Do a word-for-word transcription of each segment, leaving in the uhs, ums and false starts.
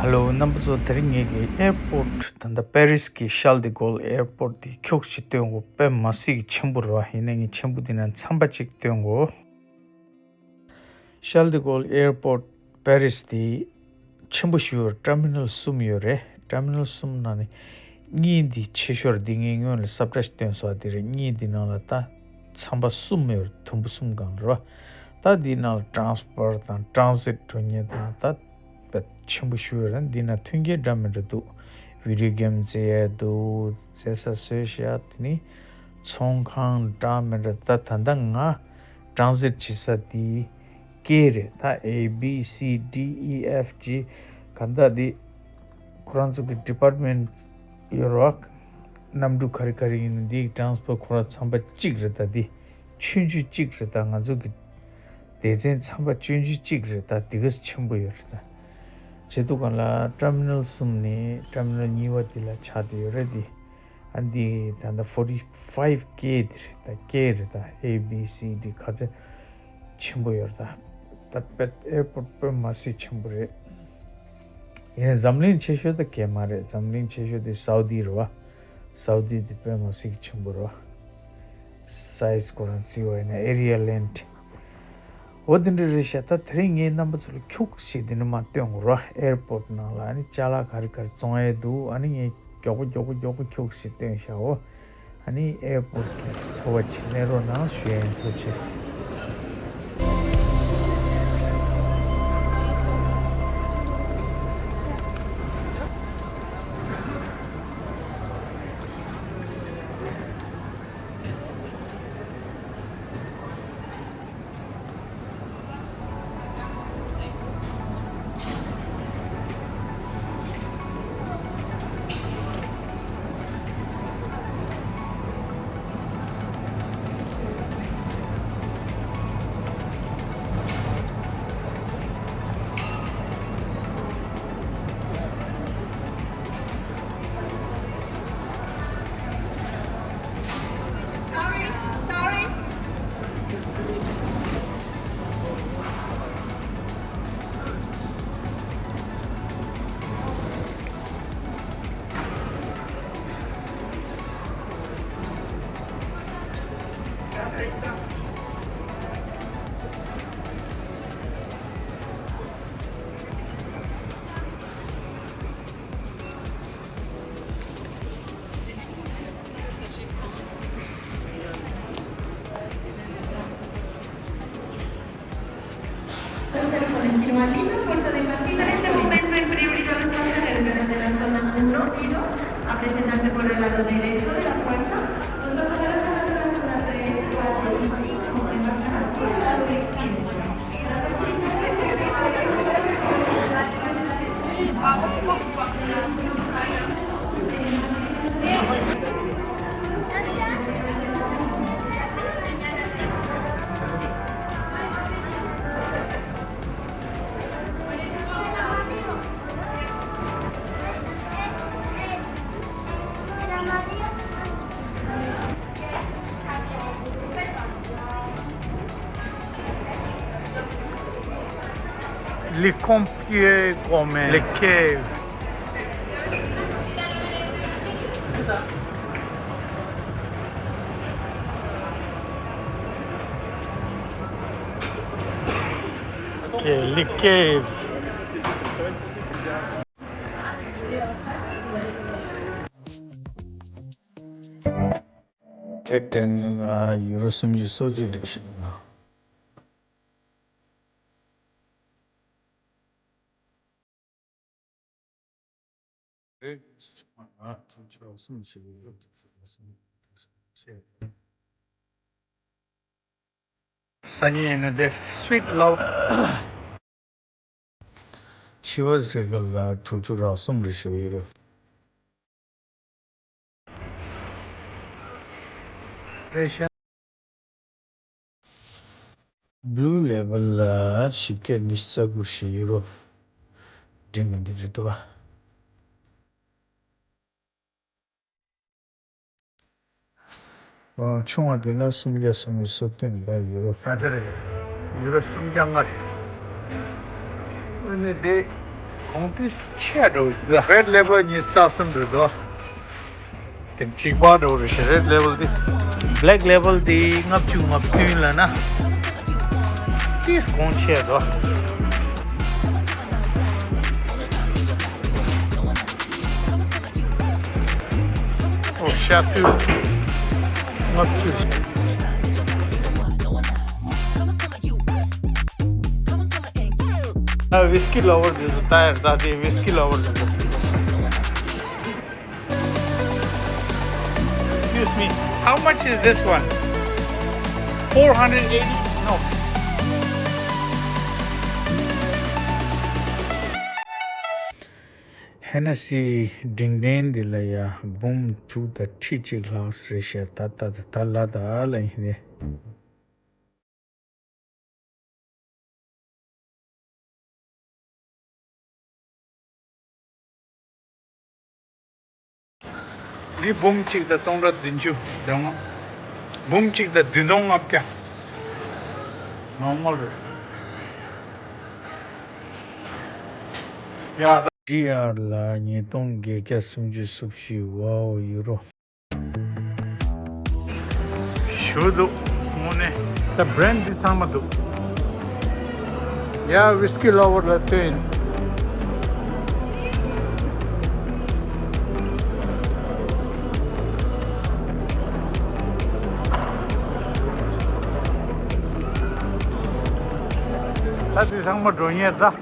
ཧེ་ལོ། རྣམ་པ་ཚོ། དེ་རིང་ངེད་ཀྱི་ཨེར་པོར་ཊི། ད་ལྟ་པེ་རིས་ཀྱི་ཤཱལ་ཌི་གོལ་ཨེར་པོར་ཊི་འདི་ཁྱུག་ཅིག་སྟོན་དགོས། དཔེ་མ་སྲིད་ཀྱི་ཆེན་པོ་རེད་བ། ཡིན་ནའི་ངས་ཆེན་པོ་འདི་ནས་མཚམས་པ་གཅིག་སྟོན་དགོས། ཤཱལ་ཌི་གོལ་ཨེར་པོར་ཊི་པེ་རིས་འདི་ཆེན་པོ་ཞེ་པོ་ཡོད། ཊར་མི་ནལ་གསུམ་ཡོད་རེད། ཊར་མི་ནལ་གསུམ་ནང་ནས་གཉིས་འདི་ཆེ་ཤོས་རེད། འདི་ངས་སྔོན་ལ་སབ་ཊ་ཞིག་སྟོན་སོང་། དེ་རེད། གཉིས་འདི་ནང་ལ་ད་མཚམས་པ་གསུམ་ཡོད་རེད། དུམ་བུ་གསུམ་སྒང་ལ་རེད་བ། ད་འདི་ནང་ལ་ཊ་རན་སི་ཕར་དང་ཊ་རན་སིཊ་འགྲོ་མཁན་དང་ད་དཔེ་ཆེན་པོ་ཞེ་པོ་ཡོད་རེད། འདི་ན་མཐུན་རྐྱེན་འདྲ་མི་འདྲ་འདུག། བི་ཌིའོ་གེམ་རྩེ་ཡས་འདུག། རྩེ་ས་བཟོས་བཞག། དེ་ནི་ཚོང་ཁང་འདྲ་མི་འདྲ། ད་ད་ལྟ་ང་ཊ་རན་སིཊ་བྱེད་ས་དེ་ཀེ་རེད། ད་ཨེ་བི་སི་ཌི་ཨི་ཨེཕ་ཇི་ག་ད་དེ་ཁོ་རང་ཚོ་གི་ཌི་པཱར་ཊི་མེན་ཊི་ཡོད་རེད་བ། གནམ་གྲུ་ག་རེ་ག་རེ་ཡིན་ན་འདི་ཊ་རན་སི་ཕར་ཁོ་རང་ཚན་པ་གཅིག་རེད། ད་འདི་ཆུང་ཆུང་གཅིག་རེད། ད་ང་ཚོ་གི་སྡེ་ཚན་ཚན་པ་ཆུང་ཆུང་གཅིག་རེད། ད་འདི་ག་ཆེན་པོ་ཡོད་རེད། ད་བྱེད་དུས་སྒང་ལ་ཊར་མི་ནལ་གསུམ་ནས་ཊར་མི་ནལ་གཉིས་པ་འདི་ལ་ཆགས་བསྡད་ཡོད་རེད། འདི་ཨ་འདི་ད་ལྟ་ཕོར་ཊི་ཕའིབ་ཀེ་འདི་རེད། ད་ཀེ་རེད། ད་ཨེ་བི་སི་ཌི་ག་ཚོད་ཆེན་པོ་ཡོད་རེད། ད་ད་དཔེ་ཨེར་པོར་ཊི་དཔེ་མ་སྲིད་ཆེན་པོ་རེད། ཡིན་ནའི་འཛམ་གླིང་ཆེ་ཤོས་ད་གས་མ་རེད། འཛམ་གླིང་ཆེ་ཤོས་དེ་སའུ་དི་རེད་བ། སའུ་དི་དེ་དཔེ་མ་སྲིད་ཆེན་པོ་རེད་བ། སའི་ཛི་ཁོ་རང་བརྩི་བ་ཡིན་ན་ཨེ་རི་ཡ་ལེན་ཌི། འོ་དེ་འདྲ་རེད་ཤག། ད་དེ་རིང་ངས་རྣམ་པ་ཚོ་ལ་ཁྱུག་ཅིག་འདི་ནས་མར་སྟོན་དགོས་རེད་བ། ཨེར་པོར་ཊི་ནང་ལ་ཨ་ནི་ཅ་ལག་ག་རེ་ག་རེ་བཙོང་ཡས་འདུག། ཨ་ནི་ངས་མགྱོགས་པོ་མགྱོགས་པོ་མགྱོགས་པོ་ཁྱུག་ཅིག་སྟོན་བཞག་འོ། ཨ་ནི་ཨེར་པོར་ཊི་གི་འཚོ་བ་ཅིག་ལེན་རོགས་གནང་ཞུ་ཡ་ཡིན། ཐུགས་རྗེ་ཆེ། Con destino a Lima, puerto de partida. En este momento, en prioridad, los pasajeros que desde la zona uno y dos a presentarse por el lado derecho de la puerta. Los pasajeros que van de la zona tres, cuatro y cinco embarcarán por el lado izquierdo. Les Compiers, comme les caves. Okay, les caves. དེ་དེ་ནི་ཡུ་རོ་སུམ་ཅུ་སོ་གཅིག་སྒྲིག་ཤིང་། སང་ཉིན་ཡིན་ན་དེ་sweet love. Chivas Regal ལ་དྲུག་ཅུ་རེ་གསུམ་རེ་ཞུ་ཡི་རེད། Blue Label ལ་བཞི་བརྒྱ་ཉི་ཤུ་རྩ་དགུ་རེ་ཞུ་ཡི་རེད། འགྲིག་མི་འདི་རེད་འདུག་ཨ། ཆུང་བ་འདི་ལ་སུམ་བརྒྱ་སུམ་ཅུ་སོ་བདུན་ལ་ཡུ་རོ། ད་ལྟ་རེད། ཡུ་རོ་སུམ་བརྒྱ་ལྔ་རེད། ཨ་ནི་འདི་ གོང་དེ་ཆེ་འགྲོ་གི་འདུག Red Label གཉིས་རྩ་གསུམ་རེད་དོ། དེ་གཅིག་པ་འགྲོ་རེད་ཤག Red Label དེ། Black Label དེ་ལྔ་བཅུ་ང་བདུན་ལབ་ན། ཏིས་གོང་ཆེ་འགྲོ། ཨོ་ཤ་ཐུ། ལྔ་བཅུ། ཨ་Whisky Lover དེ་ཚོ་ལྟ་ཡར་ལྟ་དེ་Whisky Lover དེ་ཚོ། Excuse me, how much is this one? Four hundred eighty? No. Hennessy འབྲིང་ལྡན་འདི་ལ་ཡ་འབུམ་དྲུག་དང་ཁྲི་གཅིག་ལྷག་རེད་ཤག་ད་ད་ད་ལ་ད་ལ་ཡིན་ནས། འདི་འབུམ་གཅིག་དང་སྟོང་ཕྲག་བདུན་ཅུ་དོན་ལྔ། འབུམ་གཅིག་དང་བདུན་སྟོང་ལྔ་བརྒྱ། ནོར་མལ་རེད། ཡ། ཌི་ཨར་ལ་ཉིས་སྟོང་བརྒྱད་བརྒྱ་སུམ་ཅུ་སོ་བཞི། ཝའོ་ཡུ་རོ། ཞུ་འདུག་དངོས་གནས། ད་བྷི་རེན་ཌི་འདི་ཚང་མ་འདུག་ཡ། Whisky Lover ལ་བལྟས་ཡིན། ད་འདི་ཚང་མ་འགྲོ་ཉེན་ད།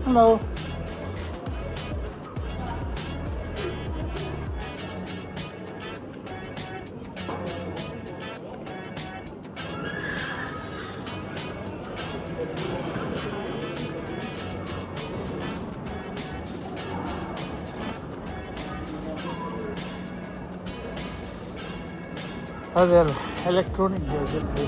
Hello. ཨ་ཟེར། ཨི་ལེག་ཊོ་ནིག་ཟེར་ཟེར་ཏེ།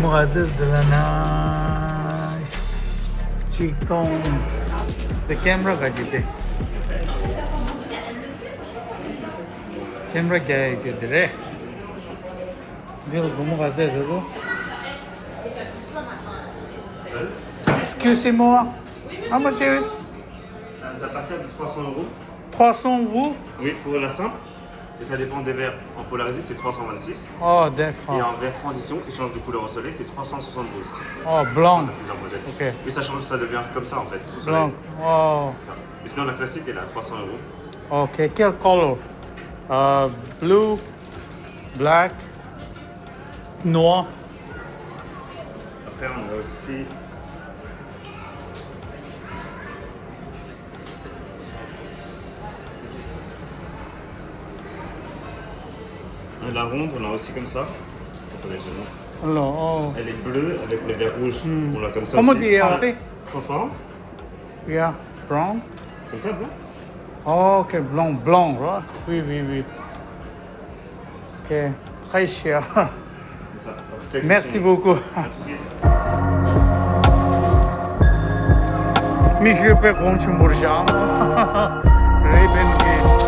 མོ་ག་ཚོད་འདི་ལ་ན། ཆིག་སྟོང་། འདི་ཀེམ་ར་ག་ཅིག་དེ། ཀེམ་ར་རྒྱག་ཡ་རྒྱུ་འདི་རེད། འདི་ལ་སྒོར་མོ་ག་ཚོད་རེད་དོ། Excusez-moi, how much is? Ah, c'est à partir de trois cents euros. Trois cents euros? Oui, pour la simple. Et ça dépend des verres. En polarisé, c'est trois cent vingt-six. Oh, d'accord. Et en verre transition qui change de couleur au soleil, c'est trois cent soixante-douze. Oh, blanc. On a plusieurs modèles. Ok. Mais ça change, ça devient comme ça en fait. Au soleil. Blanc. Oh. Ça. Mais sinon, la classique, elle est à trois cents euros. Ok, quel color? Euh, blue, black, noir. Après, on a aussi la ronde, on a aussi comme ça. Pour les genoux. Alors, oh. Elle est bleue avec les verres rouges. Hmm. On l'a comme ça. Comment aussi. Dire en français? Transparent. Yeah, brown. Comme ça, blanc. Oh, ok, blanc, blanc, right? Oui, oui, oui. Ok, très cher. Comme ça. Merci beaucoup. མིག་ཤེལ་དཔེ་གོང་ཆེན་པོར་བཞག་རེད་པན་གྱི།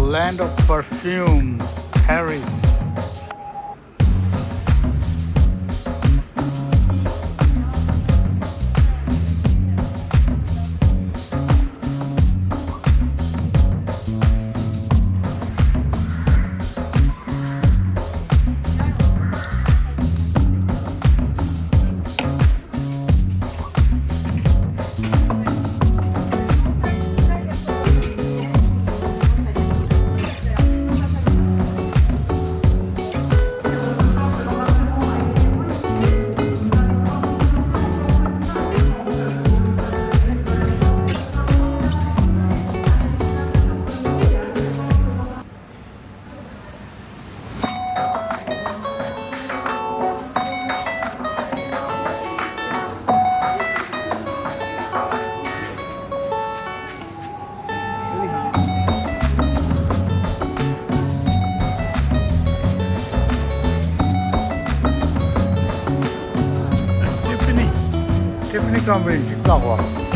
Land of Perfume, Paris. Tiffany, Tiffany company ཞིག་བཏགས་པ།